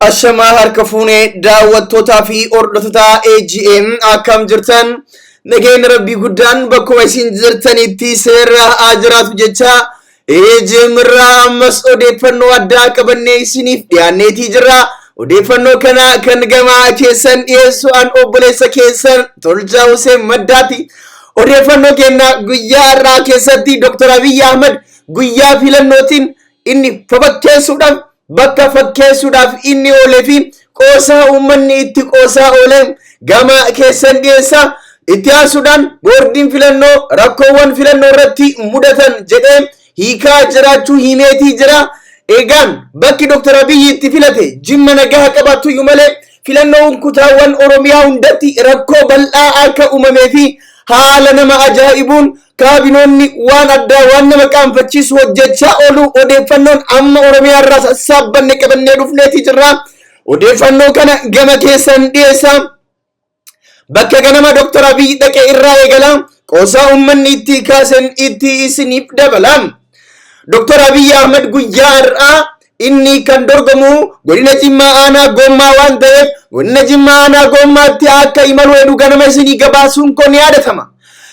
Ashamaa harka fuunee daawwattootaa fi hordoftoota AGM, akkam jirtan? Nageenya rabbii guddaan bakkuma isin jirtanitti seerra haa jiraatu jecha, AGM irraa ammas odeeffannoo addaa qabannee isiniif dhiyaanneetii jirra. Odeeffannoo kana kan gamaa keessan dhiyeessu an obboleessa keessan Tolchaa Hussein Maddaati. Odeeffannoo keenya guyyaa har'aa keessatti Dr. Abiyyi Ahmad guyyaa filannootiin inni fafakkeessuudhaaf, bakka fakkeessuudhaaf inni oolee fi qoosaa uummanni itti qoosaa oolee gama keessan dhiyeessa. Itti aansuudhaan boordiin filannoo rakkoowwan filannoo irratti mudatan jedhee hiikaa jiraachuu himeetii jira. Egaan bakki Dr. Abiyyi itti filate Jimma nagaa qabaattuyyuu malee, filannoon kutaawwan Oromiyaa hundatti rakkoo bal'aa akka uumamee fi haala nama ajaa'ibuun kaabinoonni waan addaa, waan nama qaanfachiisu hojjechaa oolu odeeffannoon amma Oromiyaa irraa sassaabbanne qabannee dhufneeti jirra. Odeeffannoo kana gama keessan dhiyeessa. Bakka ganama Dr. Abiy dhaqe irraa eegala, qoosaa uummanni itti kaasen itti isiniif dabala. Dr. Abiy Ahmed guyyaa har'aa inni kan dorgomu godina Jimmaa aanaa Gommaa waan ta'eef, godina Jimmaa aanaa Gommaatti akka imalu hedu ganama isinii gabaasuun kun ni yaadatama.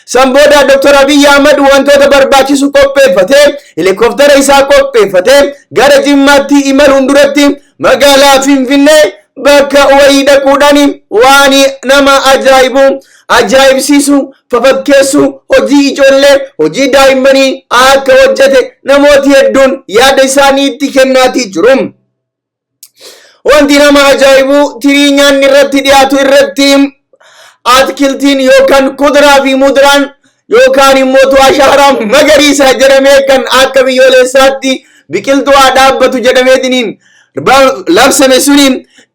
San booda Dr. Abiy Ahmed wantoota barbaachisu qopheeffatee, helikooftara isaa qopheeffatee gara Jimmaatti imaluun duratti magaalaa Finfinnee bakka wayii dhaquudhaan waan nama ajaa'ibu, ajaa'ibsiisu, fafakkeessu, hojii ijoollee, hojii daa'immanii akka hojjete namooti hedduun yaada isaanii itti kennaatii jiru. Wanti nama ajaa'ibu, tirii nyaanni irratti dhiyaatu irratti atkiltiin yookaan kuduraa fi muduraan yookaan immoo ashaaraa magariisa jedhamee kan akka biyyoolessaatti biqiltuu haa dhaabbatu jedhameetiniin labsame suni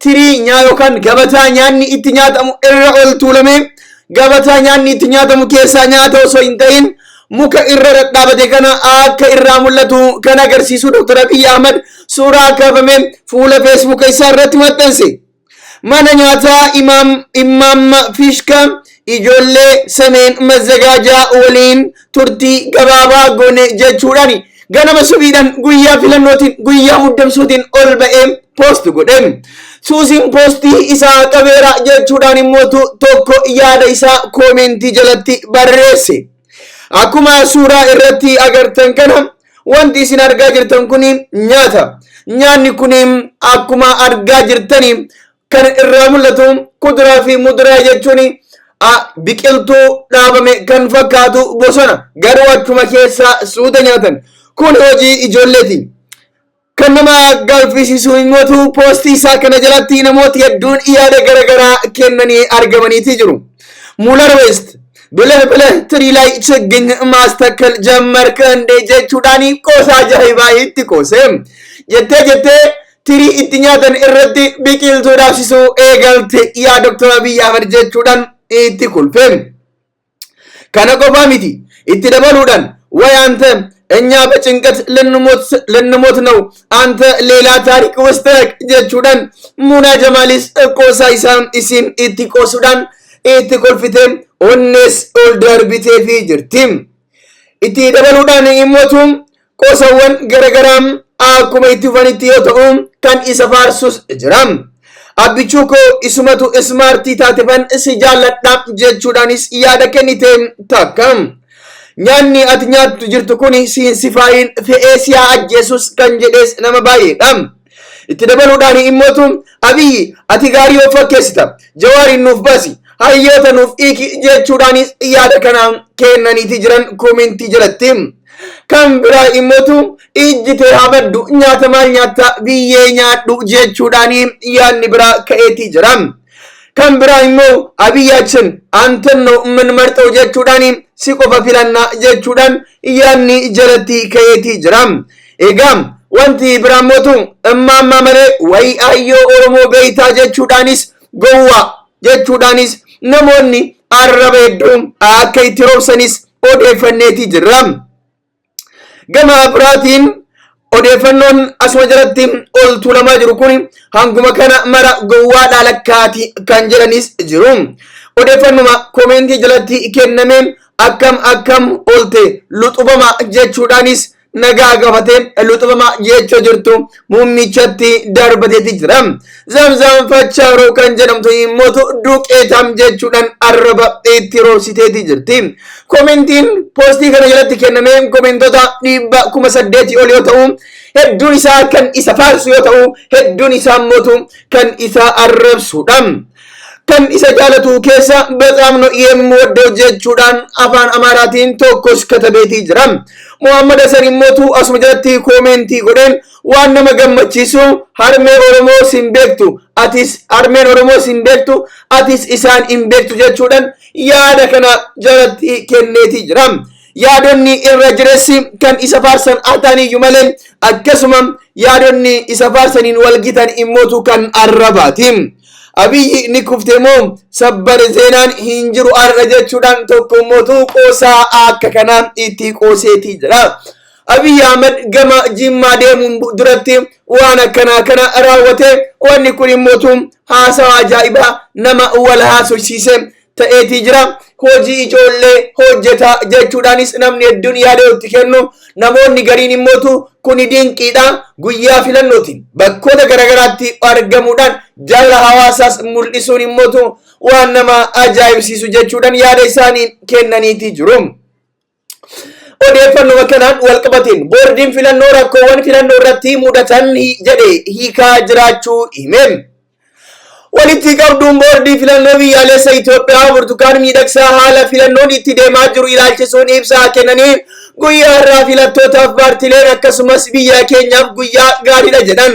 tirii nyaa yookaan gabataa nyaanni itti nyaatamu irra ol tuulame, gabataa nyaanni itti nyaatamu keessaa nyaata osoo hin ta'in muka irra dhadhaabate kana akka irraa mul'atu kan agarsiisu Dr. Abiy Ahmad suuraa kaafame fuula Feesbuuka isaa irratti maxxanse. Mana nyaataa Imaam Immaamma Fishka ijoollee Sameen Mazzagaajaa waliin turtii gabaabaa goone jechuudhaan ganama subiidhaan guyyaa filannootiin, guyyaa muddamsuutiin ol ba'ee post godhe. Suusiin poostii isaa qabeera jechuudhaan immoo tokko yaada isaa koomentii jalatti barreesse. Akkuma suuraa irratti agartan kana, wanti isin argaa jirtan kun nyaata. Nyaanni kun akkuma argaa jirtani kan irraa mul'atu kuduraa fi muduraa jechuun biqiltuu dhaabame kan fakkaatu bosona, garuu achuma keessa suuta nyaatan. Kun hojii ijoolleeti. Kan nama galfisiisu immoo poostii isaa kana jalatti namooti hedduun yaada garaagaraa kennanii argamaniiti jiru. Mular West ብለህ ብለህ ትሪ ላይ ችግኝ ማስተከል ጀመርክ እንዴ jechuudhaan qoosaa ajaa'ibaa itti qoose. Jettee jettee tirii itti nyaatan irratti biqiltuu dhaabsisuu eegalte yaa Dr. Abiy Ahmed jechuudhaan itti kolfe. Kana qofaa miti, itti dabaluudhaan ወይ አንተ እኛ በጭንቀት ልንሞት ነው፣ አንተ ሌላ ታሪክ ውስጥ jechuudhaan Muna Jamaalis qoosaa isaan isin itti qoosuudhaan itti kolfite, onnees ol darbiteefii jirti. Itti dabaluudhaan immootu qoosawwan garagaraa akkuma itti fufanitti yoo ta'u, kan isa faarsus jira. Abbichuu koo, isumatu ismaartii taatefan si jaalladha jechuudhaanis yaada kennite takka. Nyaanni ati nyaattu jirtu kun siin sifaayin fe'ee si haa ajjeesus kan jedhees nama baay'eedha. Itti dabaluudhaan immootu Abiyyi, ati gaarii of fakkeessita, Jawaariin nuuf baasi, hayyoota nuuf hiiki jechuudhaanis yaada kana kennaniiti jiran koomentii jalatti. Kan biraa immootu ijji tee haa baddu, nyaata maal nyaatta, biyyee nyaadhu jechuudhaan yaadni biraa ka'eetii jira. Kan biraa immoo Abiyyaachin አንተን ነው የምንመርጠው jechuudhaan, si qofa filannaa jechuudhaan yaadni jalatti ka'eetii jira. Egaa wanti biraa mootu immaammaa malee wayi ayyoo Oromoo beeytaa jechuudhaanis, gowwaa jechuudhaanis namoonni arraba hedduu akka itti roobsanis odeeffanneetii jirra. Gama biraatiin odeeffannoon asuma jalatti ol tuulamaa jiru kun hanguma kana mara gowwaadhaa lakkaati kan jedhanis jiru. Odeeffannuma koomentii jalatti kenname akkam akkam oolte luxubama jechuudhaanis nagaa gafatee luxufamaa jecha jirtu muummichatti darbateeti jira. Zamzam Fachaaroo kan jedhamtu immoo duqeetam jechuudhaan arraba itti roobsiteeti jirti. Komentiin poostii kana jalatti kenname komentoota 800,000 ol yoo ta'u, hedduun isaa kan isa faarsu yoo ta'u, hedduun isaa immoo kan isa arrabsudha. Kan isa jaalatu keessa በጣም ነው የምወደው jechuudhaan afaan Amaaraatiin tokkos katabeetii jira. Muhammad Hasan immootu asuma jalatti koomentii godheen waan nama gammachiisu harmee Oromoo sin beektu, atis harmeen Oromoo sin beektu, atis isaan hin beektu jechuudhaan yaada kana jalatti kenneetii jira. Yaadonni irra jireessi kan isa faarsan haa ta'aniyyuu malee, akkasuma yaadonni isa faarsaniin walgitan immootu kan arrabaati. Abiyyi ni kufte moo sabbar seenaan hin jiru har'a jechuudhaan tokko immootu qoosaa akka kanaa itti qooseetii jira. Abiyyi Ahmed gama Jimmaa deemuun duratti waan akkanaa kana raawwate. Wanni kun immootu haasawa ajaa'ibaa nama wal haasofsiise ta'eetii jira. Hojii ijoollee hojjeta jechuudhaanis namni hedduun yaada itti kennu, namoonni gariin immootu kuni dinqiidha, guyyaa filannooti bakkoota garaagaraatti argamuudhaan jaalala hawaasaas mul'isuun immootu waan nama ajaa'ibsiisu jechuudhaan yaada isaanii kennaniitii jiru. Odeeffannoo kanaan wal qabateen boordiin filannoo rakkoowwan filannoo irratti mudatan jedhe hiikaa jiraachuu hime. Walitti qabduun boordii filannoo biyyaalessa Itoophiyaa Burtukaan Miidhagsaa haala filannoon itti deemaa jiru ilaalchisuun ibsaa kennanii, guyyaa har'aa filattootaaf, paartileen, akkasumas biyya keenyaaf guyyaa gaariidha jedhan.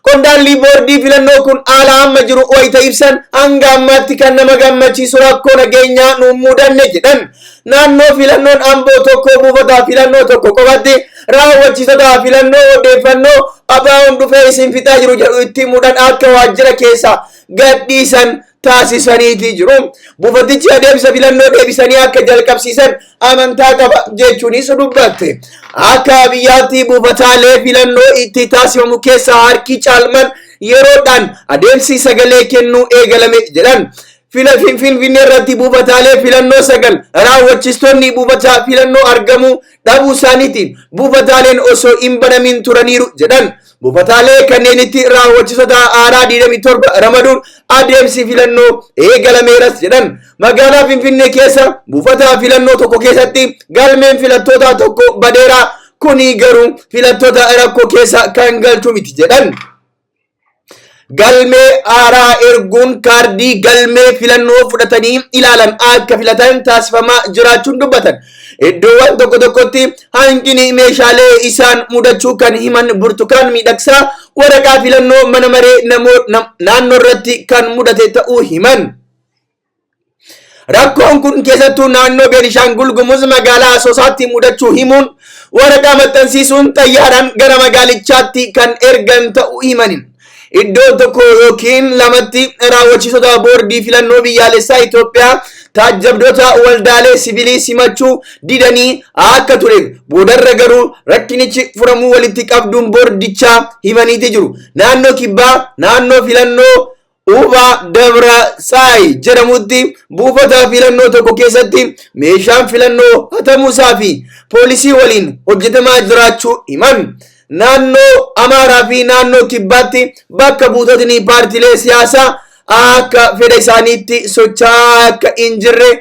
Qondaalli boordii filannoo kun haala amma jiru wayita ibsan, hanga ammaatti kan nama gammachiisu rakkoo nageenyaa nu mudanne jedhan. Naannoo filannoon Amboo tokko buufata filannoo tokko qofatti raawwachiisota filannoo odeeffannoo ABO'n dhufee isin fixaa jiru jedhu itti himuudhaan akka waajjira keessa gadhiisan taasisaniitii jiru. Buufatichi adeemsa filannoo deebisanii akka jalqabsiisan amantaa qaba jechuunis dubbatte. Akka biyyaatti buufataalee filannoo itti taasifamu keessaa harki caalman yeroodhaan adeemsi sagalee kennuu eegalame jedhan. Fila Finfinnee irratti buufataalee filannoo 9 raawwachiistonni buufata filannoo argamuu dhabuu isaaniitiin buufataaleen osoo hin banamin turaniiru jedhan. Buufataalee kanneenitti raawwachiistota haaraa 27 ramaduun adeemsi filannoo eegalameeras jedhan. Magaalaa Finfinnee keessa buufata filannoo tokko keessatti galmeen filattoota tokko badeera, kuni garuu filattoota rakkoo keessa kan galchu miti jedhan. Galmee haaraa erguun kaardii galmee filannoo fudhatanii ilaalan akka filatan taasifamaa jiraachuun dubbatan. Iddoowwan tokko tokkotti hanqinni meeshaalee isaan mudachuu kan himan Burtukaan Miidhagsaa, waraqaa filannoo mana maree naannoo irratti kan mudate ta'uu himan. Rakkoon kun keessattuu naannoo Beenishaangul Gumuz magaalaa Asoosaatti mudachuu himuun, waraqaa maxxansiisuun xayyaaraan gara magaalichaatti kan ergan ta'uu himani. Iddoo tokko yookiin lamatti raawwachiisota boordii filannoo biyyaalessaa Itoophiyaa taajjabdoota waldaalee siviilii simachuu didanii akka ture, boodarra garuu rakkinichi furamuu walitti qabduun boordichaa himaniiti jiru. Naannoo Kibbaa naannoo filannoo Uubaa Dabra Tsaay jedhamutti buufata filannoo tokko keessatti meeshaan filannoo hatamuusaa fi poolisii waliin hojjetamaa jiraachuu himan. Naannoo Amaaraa fi naannoo Kibbaatti bakka buutotni paartiilee siyaasaa akka fedha isaaniitti socho'aa akka hin jirre,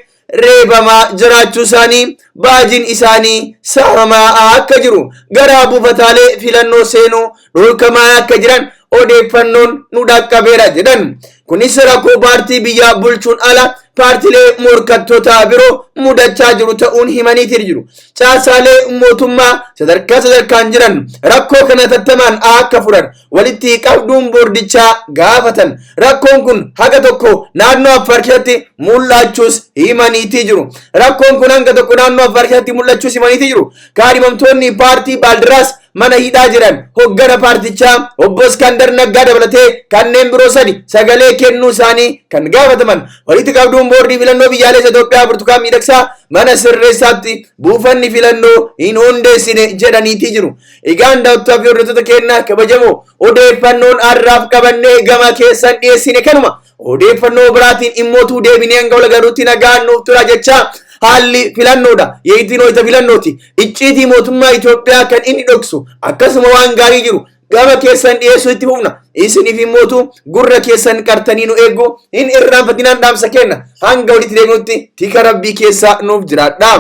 reebamaa jiraachuu isaanii, baajiin isaanii saamamaa akka jiru, gara buufataalee filannoo seenuu dhorkamaa akka jiran odeeffannoon nu dhaqqabeera jedhan. Kunis rakkoo paartii biyya bulchuun ala paartiilee morkattoota biroo mudachaa jiru ta'uun himaniitii jiru. Caasaalee mootummaa sadarkaa sadarkaan jiran rakkoo kana tattamaan akka furan walitti qabduun boordichaa gaafatan. Rakkoon kun haga tokko naannoo Affaar keessatti mul'achuus himaniitii jiru. Rakkoon kun hanga tokko naannoo Affaar keessatti mul'achuus himaniitii jiru. Kaadhimamtoonni paartii Baaldiraas mana hidhaa jiran hoggana paartichaa obbo Iskandar Naggaa dabalatee kanneen biroo sadi sagalee kennuu isaanii kan gaafataman walitti qabduun boordii filannoo biyyaalessa Itoophiyaa Burtukaan Miidhagsaa, mana sirreessaatti buufanni filannoo hin hundeessine jedhaniitii jiru. Egaan daawwattoota fi hordoftoota keenyaa kabajamoo, odeeffannoon har'aaf qabannee gama keessan dhiyeessine kanuma. Odeeffannoo biraatiin immootuu deebinee hanga wal agarruutti nagaan nuuf tura jecha. Haalli filannoodha. Yeeyitiin wayita filannooti. Icciitii mootummaa Itoophiyaa kan inni dhoksu akkasuma waan gaarii jiru gama keessan dhiyeessuu itti fufna. Isiniif immootu gurra keessan qartanii nu eeguu hin irraanfatinaan dhaamsa kenna. Hanga walitti deebinutti tika Rabbii keessa nuuf jiraadha.